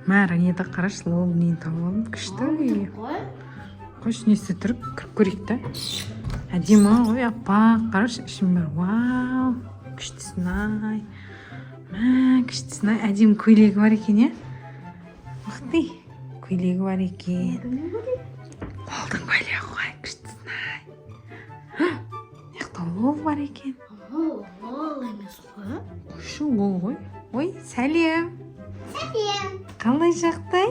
Мә, Ранида, қарашы, лол нені тауып алдым, күшті үй. Қой. Қойшы, не істеп тұрып, кіріп көрейік та. Әдемі ғой, аппақ, қарашы, ішінің бәрі. Вау, күштісін ай, мә, күштісін ай. Әдемі көйлегі бар екен, иә. Ух ты, көйлегі бар екен. Лолдың көйлегі ғой, күштісін ай. Мына жақта лол бар екен. Ол ол емес қой. Қойшы, лол ғой. Ой, сәлем! Сәлем. Қалай жағдай?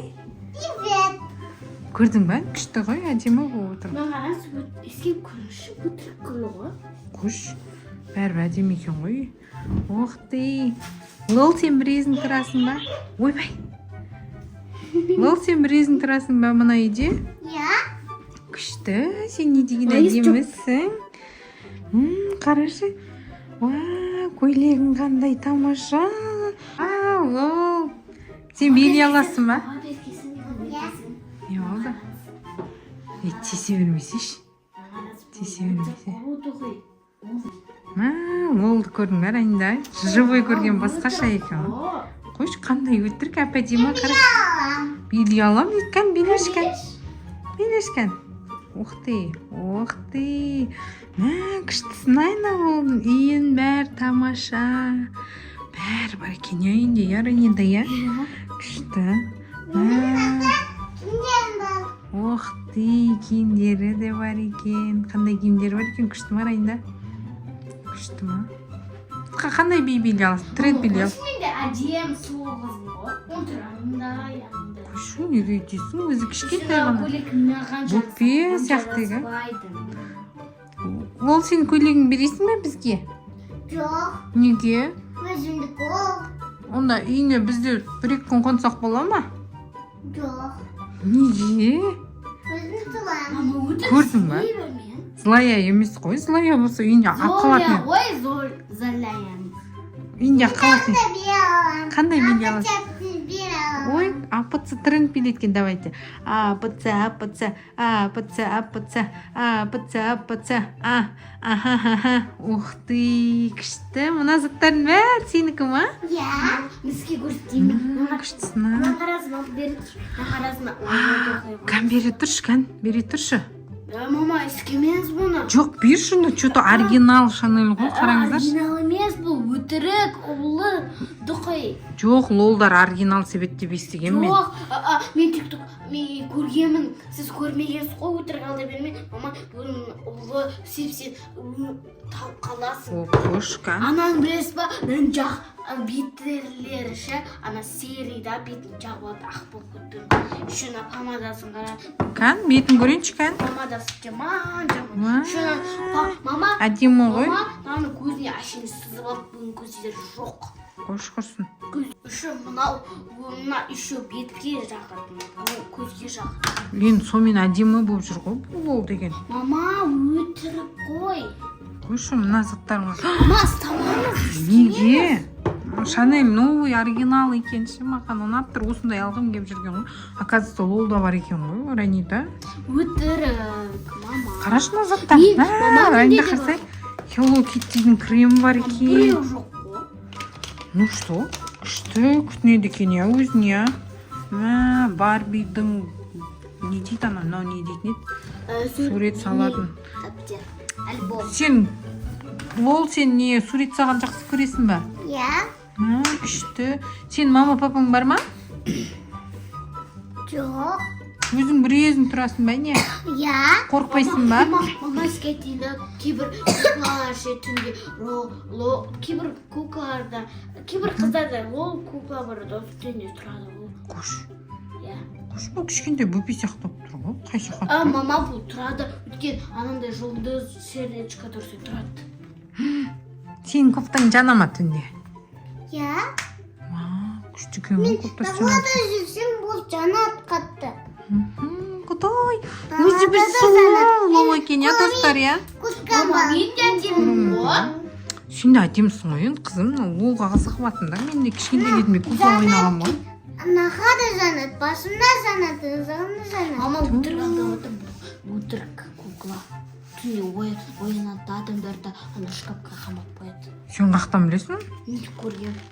Привет. Көрдің ба, күшті ғой, әдемі болып отыр. Мына қараңыз, еске көрінші, өтірік гүл ғой. Қош, бәрі әдемі екен ғой. Ух ты, Лол, сен бір өзің тұрасың ба? Ойбай, Лол, сен бір өзің тұрасың ба мына үйде? Иә. Күшті, сен не деген Ой, жоқ. әдемісің. Қарашы, уа, көйлегің қандай тамаша. А, Лол, сен билей аласың ба? Маған бергесін, маған бергесін. Не болды? Е, тиісе бермесейші. Тиісе бермесе. Мә, Лолды көрдің ба, Ранида? Живой көрген басқаша екен ғой. Қойшы, қандай өтірік, әп әдемі, қара. Алам. Билей аламын дейді. Кән, билеші, кән, билеші, кән. Ух ты, ух ты, мә, күштісін ай. Мына Лолдың үйін бәрі тамаша, бәрі бар екен, иә, үйінде, иә, Ранида, иә, күшті, мә. Киімдерім бар. Ух ты, киімдері де бар екен. Қандай киімдері бар екен, күшті ма, Ранида, күшті ма? Қандай би билей аласың? Тренд билей аласың? Мен де әдемі, сұлу қызбын ғой. Он түрі андай андай. Қойшы, неге өйтесің? Өзі кішкентай ғана. Көйлек маған. Бөпе сияқты, иә? Ол, сен көйлегіңді бересің бе бізге? Жоқ. Неге? Өзімдікі ол. Онда үйіңе бізде бір екі күн қонсақ бола ма? Жоқ. Неге? Өзім тұрамын. Көрдің ба? Злая емес қой. Злая болса, үйінде алып қалатын еді. Ғой, зор, злая. Үйінде алып қалатын еді. Қандай би аламын? Қандай билей аласың? Би аламын. Ой, АПЦ тренд билейді екен. Давайте. А, Б, Ц, А, Б, Ц, А, Б, Ц, А, Б, Ц, А, Б, Ц, А, Б, Ц, А, аха, аха. Ух ты, күшті. Мына заттардың бәрі сенікі ма? Иә. Бізге көрсетейін. Күштісін а. Мына қарасын, алып бері тұр. Мына қарасын. Кән, бере тұршы, кән, бере тұршы. Мама, іскемеңіз бұны. Жоқ, берші, ну че то оригинал Шанель ғой, қараңыздаршы. Оригинал емес, бұл өтірік, улы духи. Жоқ, лолдар оригинал себет деп естігенмін мен. Жоқ, мен тикток мен көргенмін, сіз көрмегенсіз ғой, өтірік алдай берме. Мама, бұның улы сепсен тауып қаласың. О, қош, кән. Ананы білесіз ба? Мына жақ беттері ше, ана серый да, бетін жағып алады, ақ болып кетті. Еще ана помадасын қара. Кән, бетін көрейінші, кән. Помадасы жаман жаман. Уа. Еще ана мама, Әдемі ғой. мама, мынаның көзіне әшейін сызып алып, бұның көздері жоқ. Қош, құрсын. Көз еще мынау, мына еще бетке жағатын, бұл көзге жағатын. Енді сонымен әдемі болып жүр ғой бұл лол деген. Мама, өтірік қой. Қойшы, мына заттарыңа. Мама, ұстамаңыз. Неге? Шанель новый оригинал екен ше, маған ұнап тұр, осындай алғым келіп жүрген ғой. Оказывается, лол да бар екен ғой, Ранида. Өтірік, мама. Қарашы мына заттар. Мен- мама, Ранида, менде де. қарасай, Hello Kitty'дің кремі бар екен. Біреу жоқ қой. Ну что, күшті күтінеді екен, иә, өзін, иә. Мә, Барбидің не дейді ана, мынау не дейтін еді, сурет салатын? Дәптер, альбом. Сен, Лол, сен не, сурет салған жақсы көресің ба? Иә. Мә, күшті. Сен мама, папаң бар ма? Жоқ. Өзің бір өзің тұрасың ба, не? Иә. Қорықпайсың ба? Мама, мама, сізге айтайын да, кейбір куклалар ше түнде ло, кейбір куклаларда, кейбір қыздарда лол кукла бар да, түнде тұрады ол. Қош. Иә. Қош, бұл кішкентай бөпе сияқты болып тұр ғой, қай жаққа? А, мама, бұл тұрады, өйткені анандай жұлдыз, сердечко тұрса, тұрады. Сенің кофтаң жана ма түнде? Иә. Уа, күшті екен ғой кофтасы. Далада жүрсем, бұл жанады қатты. Құдай, өзі бір сұлу лол екен, иә, достар, иә. Курткам Мама, бар. мен де әдемімін ғой. Сен де әдемісің ғой енді, қызым. Лолға қызығып жатырмын да. Мен де кішкентай кезімде кукла ойнағанмын ғой. Наға да жанады, басымда жанады, ызығымда жанады. Мама, өтірік алдап отыр, бұл өтірік кукла. Түнде оянады да, адамдарды ана шкафқа қамап қояды. Сен қаяқтан білесің? Мен көргенмін.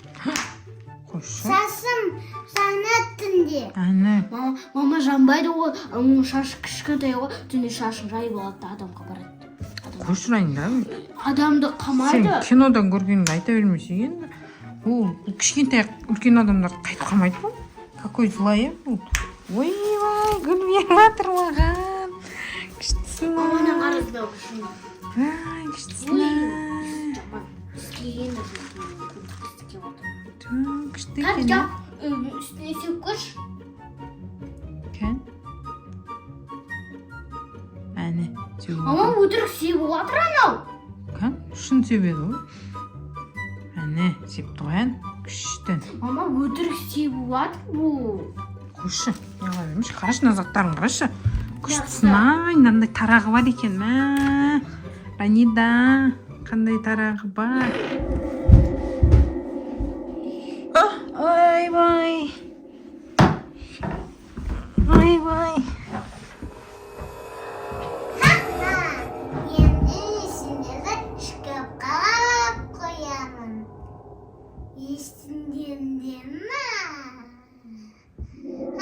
Қойшы. Шашым жанады түнде. Әне. Мама, мама, жанбайды ғой, оның шашы кішкентай ғой, түнде шашын жайып алады да адамға барады. Қойшы, Райында. Адамды Сен қамайды. кинодан көргеніңді айта бермесең енді. Ол кішкентай үлкен адамдарды қайтып қамайды ғой. Какой злая бұл. Ойбай, гүл беріп жатыр маған. Күштісің. Маманың қарасы да күшін. Ай, күштісің. Ой, жаман. Істеген де істеп отыр. Ту, күшті Кән, екен. жап, үстіне сеуіп көрші. Кән. Әне, сеуіп Мама, отыр. өтірік сеуіп жатыр анау. Кән, шын себеді ғой. Әне, септі ғой, ән. Күшті. Мама, өтірік сеуіп жатыр бұл. Қойшы, неғыла бермеші. Қарашы, мына заттарын қарашы. Күштісін ай, мынандай тарағы бар екен, мә. Ранида, қандай тарағы бар. Ойбай. Ойбай. Енді сендерді шкафқа алып қоямын. Естіңдер ма?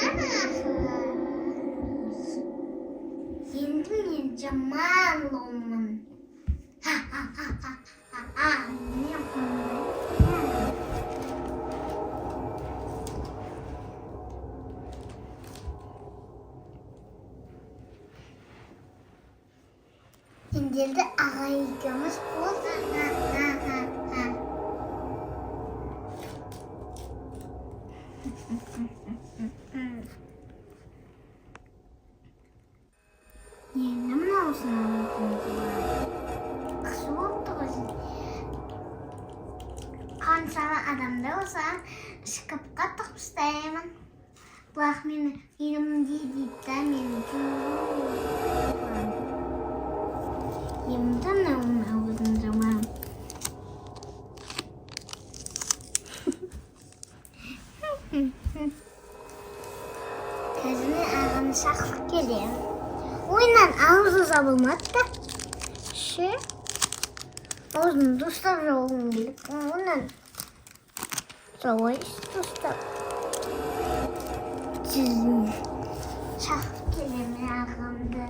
Ха-ха. Енді мен жаман ломмын. Ха-ха-ха-ха-ха. Мен Сендерді аға екеуміз қосып. Ха-ха-ха. Енді мынаусын алатын болады. Қыс болыпты ғой сен. Қаншама адамды болса шкафқа тығып тастаймын. Бірақ мені фильмде дейді да мені жуып. Енді мынауын аузын жаман. Қазір мен ағамды шақырып келемін. Ойыннан аузы жабылмады да. Ше. Аузын дұрыстап жауғым келіп. Онан солай дұрыстап. Жүзін шақырып келемін ағамды.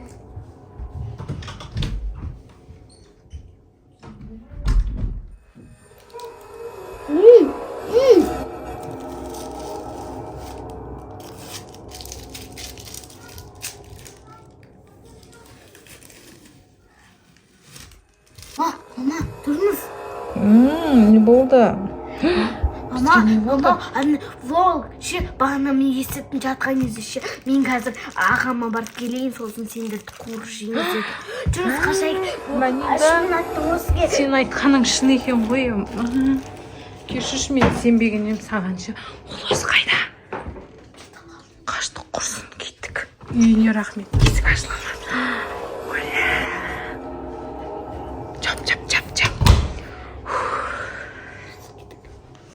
Ма, мама, тұрмыз. Не болды? Мама, мама, ана волк ше, бағана мен естіп жатқан кезде ше, мен қазір ағама барып келейін, сосын сендерді қуырып жейміз деді. Жүріңіз, қашайық. Манида. Шынын айтты осы. Сен айтқаның шын екен ғой. Кешірші, мен сенбеген едім саған ше. Ол өзі қайда? Қаштық, құрсын, кеттік. Үйіне рахмет. Есік ашыла ма?